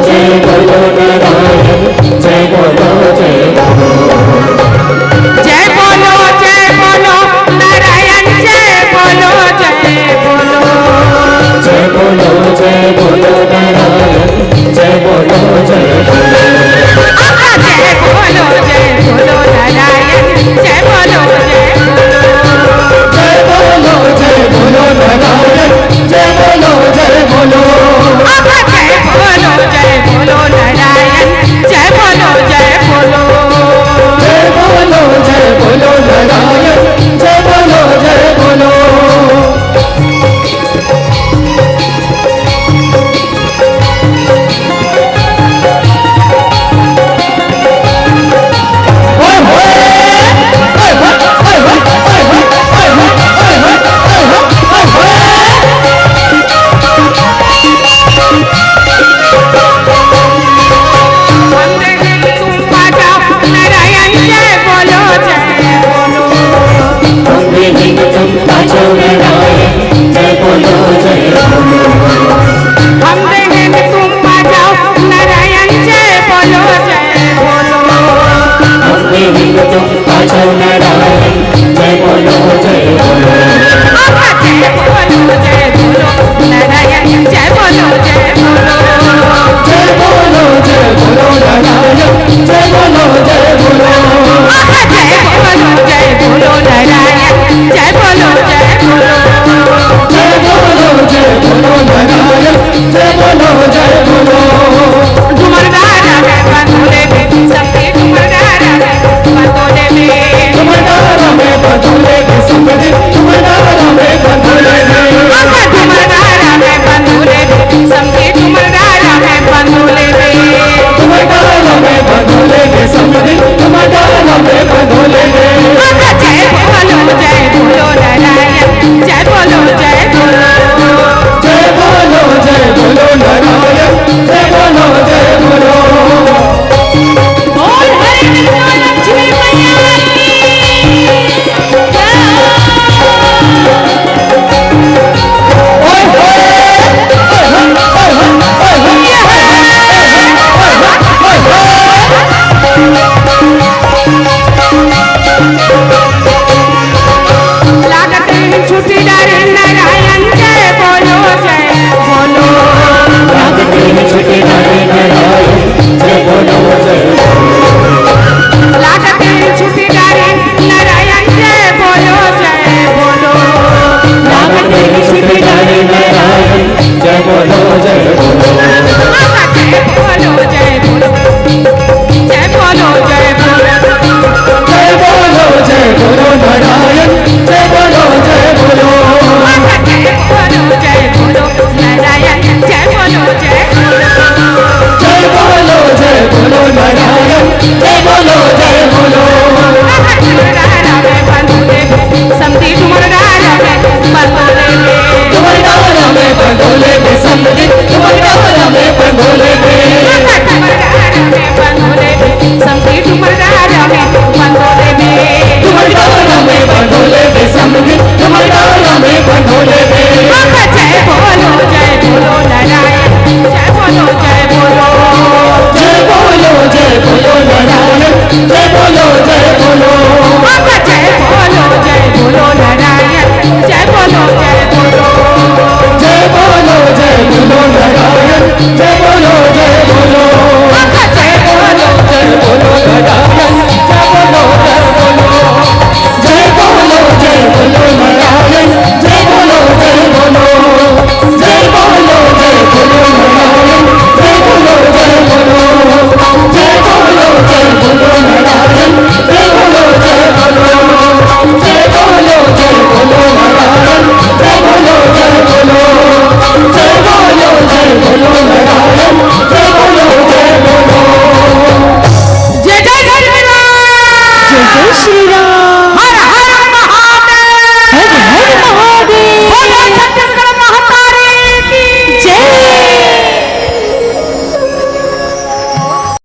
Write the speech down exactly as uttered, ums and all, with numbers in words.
जय बोलो नारायण, जय बोलो, जय बोलो। जय बोलो, जय बोलो नारायण, जय बोलो, जय बोलो। जय बोलो, जय बोलो नारायण, जय बोलो, जय बोलो। आहा, जय बोलो, जय बोलो नारायण, जय बोलो, जय बोलो। जय बोलो, जय बोलो नारायण, जय बोलो, जय बोलो। आहा, जय बोलो, जय बोलो नारायण, जय बोलो, जय बोलो। जय बोलो, जय बोलो नारायण, जय बोलो, जय बोलो।